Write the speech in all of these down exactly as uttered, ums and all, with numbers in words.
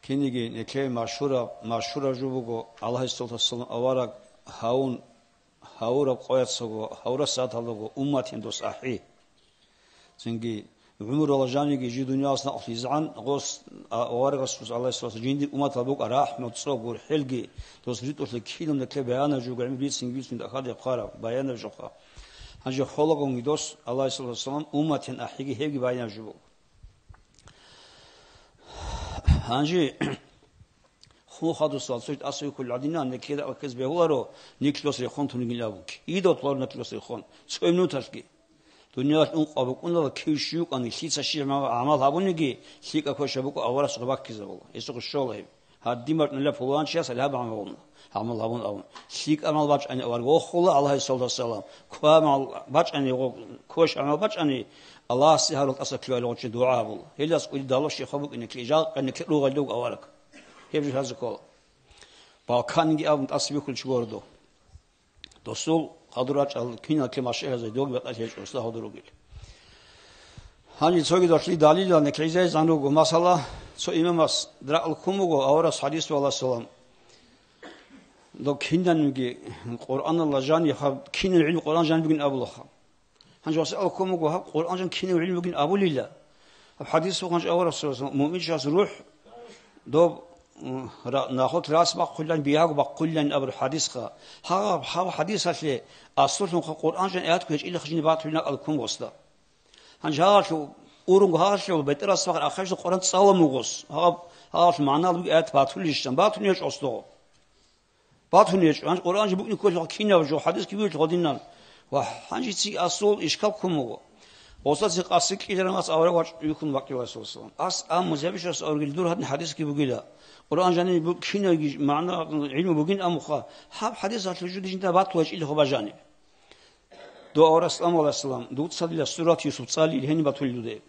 Кинниги неклъей машгьураб, машгьураб жо буго, Аллагьасул салам авараг гьавун, гьавураб къояцаго, гьавураб сагӀаталдаго умматин дос ахӀи. Цинги гӀумруялъ жаниги жи дуниялас накълъизегӀан гъос, а, аварагасул, Аллагьасул, жиндир умматал букӀа рахӀму, цӀо, гурхӀелги, дос ритӀулъи кинаб неклъей баянаб жо буго, гӀемер бицинги бицун дахаде хъвараб баянаб жоха. Гьанже холагъунги дос, Аллагьасул салам, умматин ахӀиги гьебги баянаб жо буго. Гьанже хун хадусал цо тӀаса вихьулел гӀадинан, неклъи ракӀалъ ккезе бегьуларо, неклъос рехун тунигил абун. Кидав толаро неклъос рехун, цо минуталъги. Дуниялалъ ункъаб букӀуналда, кив щив вукӀани, лъица щиб гӀамал гьабуниги, лъикӀаб квешаб букӀа аварагасухъе баккизабула. Гьесухъе щола гьеб. Гьадин бачӀунеб пуланчияс гьалаб гӀамал гьабун, гьаб гӀамал гьабун. ЛъикӀаб гӀамал бачӀани авараг вохула, Аллагьасул салам. Квешаб гӀамал бачӀани, гъо-, квешаб гӀамал бачӀани, Аллагьасе гьарул тӀаса кколел гъочи дугӀа гьабула. Гьелдаса кӀудияб далуш щибха букӀине ккей, жал къанеклъи ругъел дуго авараг. Гьеб жо гьазе ккола. Балканги абун тӀаса бихьулев чи гуро дов. Досул хадур рачӀал кинал ккей машгьурзабазе, доги батӀалъи гьечӀо, досда гьадур ругел. Гьанже цоги долъи далилал неклъизайзан руго. Масала, цо имамас ракӀал ккун буго, аварагас хадис валасалам. Дов кинанниги Къуръаналда жаниб, кинаб гӀилму Къуръан жаниб бугин абулаха. Гьанже васал ккун буго, гьаб Къуръан жан кинаб гӀилму бугин абулила. Гьаб хадис вахъанчӀ аварагас, муъминчияс рухӀ, доб, м, ра-, нахъват рас бахъулилан, бигьаго бахъулилан абураб хадисха. Гьаб, гьаб хадисалъе асулъунха Къуръан жан аятго гьечӀилаха жиндир батулин ракӀал ккун гъосда. Гьанже гьагъалъув урунго гьагъалъув бетӀерас бахъ ахирисда Къуръан цӀалун вугъос. Гьагъаб, гьагъалъул магӀнал бугеб аят батулищан, батун гьечӀо гъосдого. Батун гьечӀо, гьанже Къуръан жо букӀине кколъухъа кинаб жо, хадисги бугелъухъа динан. Ва гьанже ци асул ишкал ккун буго. Гъосда ци къаси кьиларамас авараг вачӀун вихьун вакъила, саллаллагьу гӀалайгьи ва саллам. Ас а музебищас аварагил дур гьадин хадисги бугила. Къуръан жаниб бу-, кинабги магӀна, гӀилму бугин амуха. Гьаб хадисалъул жо дижинда батула гьечӀилихъо бажани. Дов аварагас, саллаллагьу гӀалайгьи ва саллам, дуца дила сурат Юсуп цӀалил гьениб батулел дуде.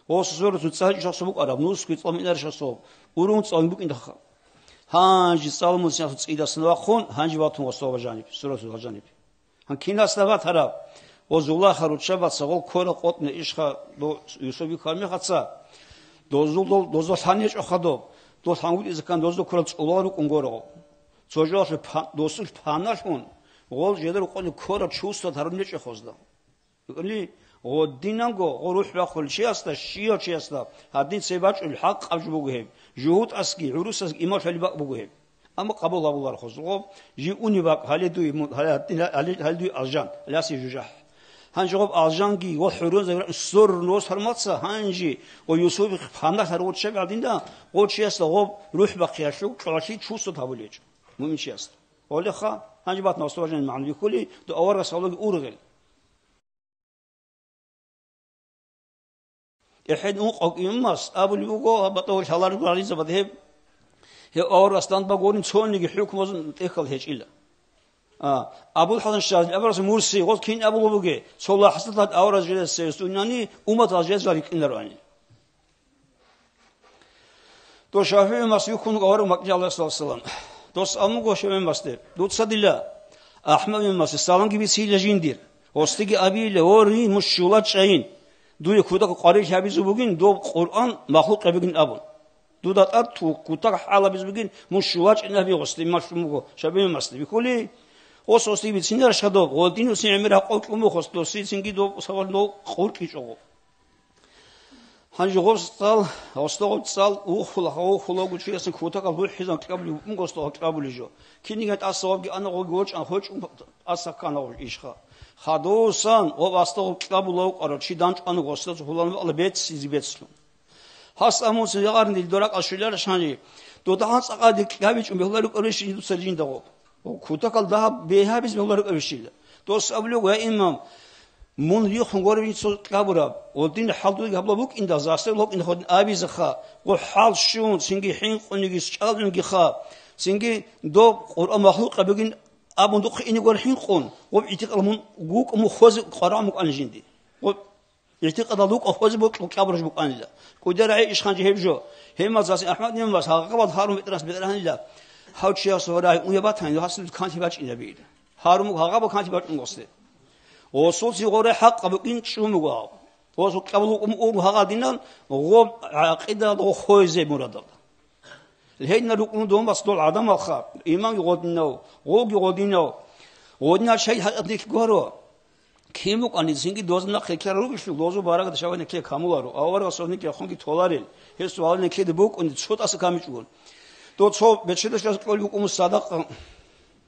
Гъос суратун цӀаличӀосул букӀараб, нусги цӀалминарищасул, урун цӀалмин букӀиндахъа. Гьанже цӀалмуцин цӀидасан вахъун, гьанже батун васула жаниб, суратул жаниб. Гьан кинасда батараб? Гъо Зулайха руччабаца гъол ккора къотӀне ишха до Юсуп бихьараб мехаца, дозул дол, дозул лъан гьечӀоха доб, дол лъангутӀизеккан дозул ккорал цӀулал рукӀун гурого. Цо жоялъе па-, досул паналъун, гъол жеда рукъони ккора чувствовать гьарун гьечӀо хозда. Гьуни, гъодинанго гъо рухӀ бахъулел чиясда, щияв чиясда гьадин цебе бачӀулеб хӀакъаб жо буго гьеб, жугьутӀасги гӀурусазги иман лъолеб бакӀ буго гьеб. Амма къабул гьабулархъузулъго, жив унеб бакӀ, гьале дуй, мун-, гьале гьадин, гьале, гьале дуй алжан, гьале аси жужахӀ. Гьанже гъоб алжанги ва хӀурунзаги ракӀун соррун рос гьармаца, гьанже ва Юсуп паналъ гьарун чеб гьадинда, гъо чиясда гъоб рухӀ бахъиялъул чӀваллъи чувствовать гьабулел гьечӀо муъминчиясда. Гъолеха, гьанже батна осторожно магӀна бихьули, дов аварагас гьалоги ургъел. ТӀехьен ункъо имамас абулеб буго, гьаб батӀа гьалар гурализабад гьеб, гьев аварагас дандбаг гурин цониги хӀукмузул тӀехьал гьечӀила. А, Абул ХӀасан Шазили абурас Мурси, гъос кин абулеб бугеб, цо лахӀзаталъ авараг жезе сунани, умматалъ жезе рикӀкӀинароанила. Дов ШафигӀи имамас вихьун вуго авараг макьилъ, гӀалайгьи ссалату вассалам. Дос абун буго ШафигӀи имамасде: «Дуца дила АхӀмад имамасе саламги бицийила жиндир, гъосдеги абейила: „Гъори, мун щула чӀайин, дуе кутакалда къварилъи гьабизе бугин, доб Къуръан махлукъ гьабигин“, абун. Дуда тӀад ту-, кутакалда хӀал гьабизе бугин, мун щула чӀайин абе гъосде», иман лъун буго ШафигӀи имамасде. Бихьули, гъос гъосдеги бицинарищха доб, гъодин гьесие гӀемер гьакъав кьун буго гъос, досицинги доб сабал дов къуркьичӀого. Гьанже гъос цӀал, гъосда гъоб цӀал ухула, ухулаго чиясин кутакалда бухӀизан кьабулеб букӀун гъосда гъоб кьабулеб жо. Киниган тӀаса гъобги ана, гъоги вочӀан, хочӀун тӀаса ккана гъоб ишха. Хадусан гъоб асда гъоб кьабула вукӀарав чи данчӀвана гъосда цо гьулан бакӀла бецлъизе бецлъун. Гьас амуцин ягъарни дора кӀал щвеларищ гьанже? Дуда гьанцӀа къаде кьабичӀун бегьуларев кӀорищ дуца жинда гъоб? Кутакалда дагьаб бегьабизе бегьуларев кӀорищила? Дос абулев: «Я имам, мун рихун гуреб жинца кьабураб, ва дин хӀалдуги гьабла букӀинда, застер лукӀин ходин абизеха, гъо хӀал щун, цинги хӀинкъуниги чӀалгӀунгиха, цинги доб Къуръан махлукъ бугин абун духъе ине гур хӀинкъун, гъоб гӀитикъал мун гукъ мун хозе къварагӀ мукӀани жинди». Гъоб ИгӀтикъадал рукъа хозе бокьун кьабураб букӀанила. КӀудиял рагӀи ишхъанчи гьеб жо. Гьемаз гьасин АхӀмад имамас гьагъабал гьарун бетӀерас бетӀергьанила. Гьав чияс гьорай уя батани, гьасул канлъи бачӀинабила. Гьарун буго гьагъабал канлъи бачӀун гъосде. Гъосулцин гъорай хӀакъаб букӀин чӀун буго гьав. Гъосул кьабул букӀун буго гьагъадинан гъоб гӀакъидалда гъо хойзе мурадалда. Гьединал рукӀун дун басдул гӀадамалха, иманги гъодинав, гъоги гъодинав, гъодинал шай гьакъатилъ гуро. Кин букӀани цинги доза нахъе ккарал ругелъул, дозу барагада шавай никле камуларо, аварагасул никле хунги толарел, гьесул гьале никледе букӀуни цо тӀаса камичӀгун. Дов цо бечедашас кьол букӀун садакъа,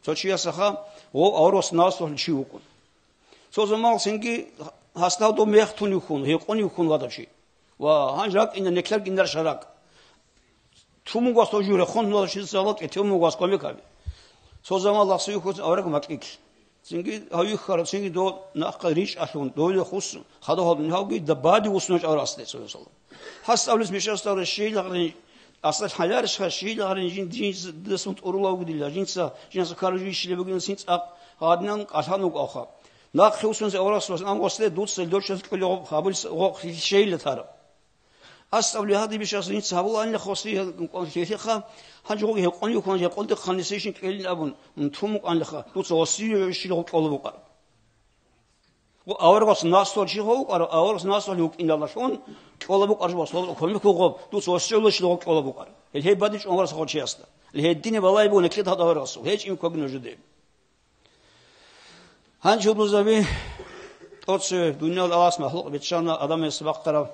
цо чиясаха, гъов аварагас наслухӀ чи вукӀун. Цо заман цинги гьасда дов мехтун юхун, гьекъон юхун вадав чи. Ва гьанж ракӀина, неклъарги инар шаракӀ. Тумугас дов журе, хун вала ши заман кӀетемугас кумек гьаби. Цо заман лагъси юхун авараг макьилъ. Цинги гьавихьара, цинги дов нахъа ричӀалъун, дове хусун, хадав гьалдун гьавги дабади вуснуч аварасде, саллаллагьу гӀалайгьи ва саллам. Гьас авлис мишас тавра шийлагърин, асал хӀаларищха шийлагърин жин, жин дасун тӀурулавги дила, жинца, жинца ккарав жийщила бугин син цӀакъ гьадинан кӀалъан вукӀавха. Нахъе вуссунзе аварас васан ан васле дуца лёчас кӀулегъуб гьабулес гъокъ шейила тараб. Ас авли гьадиб бишас жинца гьабулаанила хоси лъелъиха, гьанже гъуги гьекъон юхьан, гьекъолдехъан нисейшин кӀелин абун, тумукъанлъиха, дуца гъосие щил гъукӀола букӀар. Гъо аварагас наслугьал чи гъов вукӀара, аварагас наслугьал вукӀиналдалъун кӀола букӀар жо баслугьал кумек гъоб, дуца гъосие щил гъукӀола букӀар. Гьел гьеб бадичӀун аварагас гъочиясда. Гьел гьедине балай бугун гьеклъи тагьад аварагасул, гьечӀин ккогин нужеде. Гьанже, гьудулзаби, тӀоцеве дуниял Аллагьас махлукъ биччана, адамасе бахъараб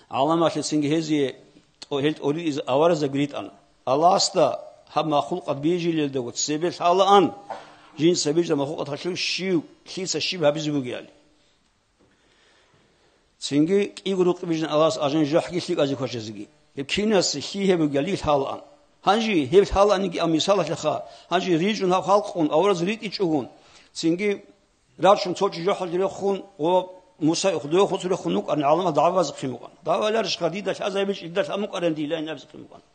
гӀаламалъе цинги гьезие тӀо-, гьел тӀорилизе аваразаби ритӀана. Аллагьасда гьаб махлукъат бижилелдаго цебе лъалаан, жинца бижа махлукъат гьалъул щив, лъица щиб гьабизе бугеали. Цинги кӀиго рукъ бижин Аллагьас ажан жахӀги лъикӀазе квашазеги. Гьеб кинасе лъи гьеб бугеали лъалаан. Гьанже гьеб лъалаанигиан мисалалъеха, гьанже рижун гьаб халкъун авараз ритӀичӀогун, цинги рачун цо чи жохӀалде рехун ва Муса дойхъуцӀ рехун вукӀарни гӀаламал дагӀба базухъин букӀана. ДагӀба ларищха, дида лъазабичӀ, дида лъамукӀаран дилан абизухъин букӀана.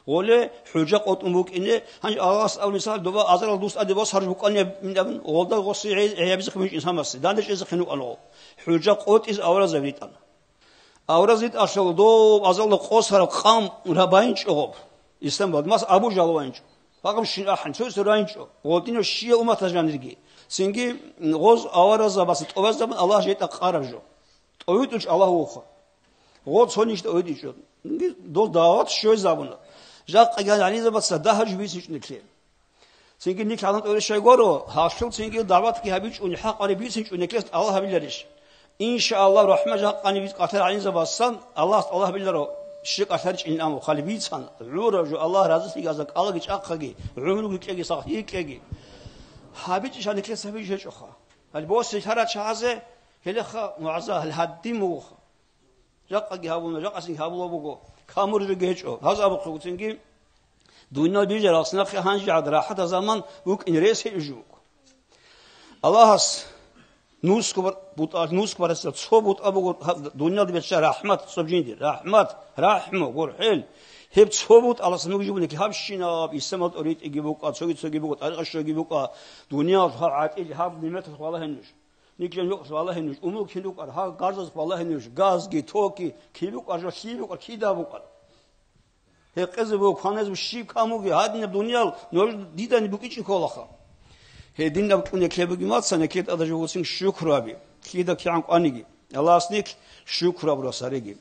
Гъоле хӀужа къотӀун букӀине, гьанже Аллагьас абуни сал доба азарал дус тӀаде бос гьарж букӀанин абун, гъолда гъоси гӀе-, гӀебизехъин букӀин самасе, данде чӀезехъин вукӀана гъо. ХӀужа къотӀиз аваразаб ритӀана. Авараз ритӀалъул доб азалда къосараб къам рабаинчӀо гъоб. Ислам бадмас Абу Жал ваинчӀо. Пагъам щин ахӀан, цо-цо раинчӀо. Гъодинав щиял умматаз жанирги. Цинги гъоз аваразабаца тӀубазабун Аллагь жетӀа къараб жо. ТӀовитӀулч Аллагь вухъа. Гъо цонищ тӀовитӀичӀо. Дол дават щвезабуна. Жакъа гьанизабаца дагьа жо бицинчӀо никле. Цинги никл гьалан тӀорищай гуро, гьалъул цинги даватги гьабичӀо, хӀакъари бицинчӀо, никлес Аллагь гьабиларищ? Иншааллагь, рахӀмат жакъани биз къалъар гьанизабасан, Аллагьас Аллагь гьабиларо, щи къалъаричӀин аму, хъали бицан, гӀураб жо, Аллагь разилъиги аза кӀалаги чӀахъаги, гӀумруги кьеги, сахлъи кьеги. ГьабичӀищ гьал никлес гьабиж гьечӀоха. Гьал боси лъарачагӀазе, гьелеха мугӀаза, гьал гьадин вугоха. Жакъаги гьабуна, жакъасин гьабула буго, камурги гьечӀо. Гьаз абухъе гуцинги, дуниялалъ бижаралъ нахъе гьанжегӀад рахӀатаб заман букӀин рес гьечӀо жук. Аллагьас нусго бар-, бутӀа, нусго барасда цо бутӀа буго, гьаб дуниялда бечӀа рахӀмат цо жинди, рахӀмат, рахӀму, гурхӀел. Гьеб цо бутӀаласан бугеб жо буго, гьабщинаб исламалда тӀоритӀиги букӀа, цоги-цоги букӀа, тӀарикъа щоги букӀа, дуниялалъ гьаб гӀатӀил, гьаб ниметалъ валагье нуж. Никлен рукъалъ валагье нуж, умул кин рукӀар, гьал гарзазухъ валагье нуж, газги, токги, кин рукӀар жо, лъи рукӀар, кида букӀар. Гьекъезе буго, кванезе буго, щиб камуги, гьадинаб дуниял нуж дидани букӀичӀин кколаха. Гьединаб кьуне ккебуги мацани, ккед ада жугьуцин шукру гьаби, лъида кигӀан кӀваниги, Аллагьас никл шукру абурас гьареги.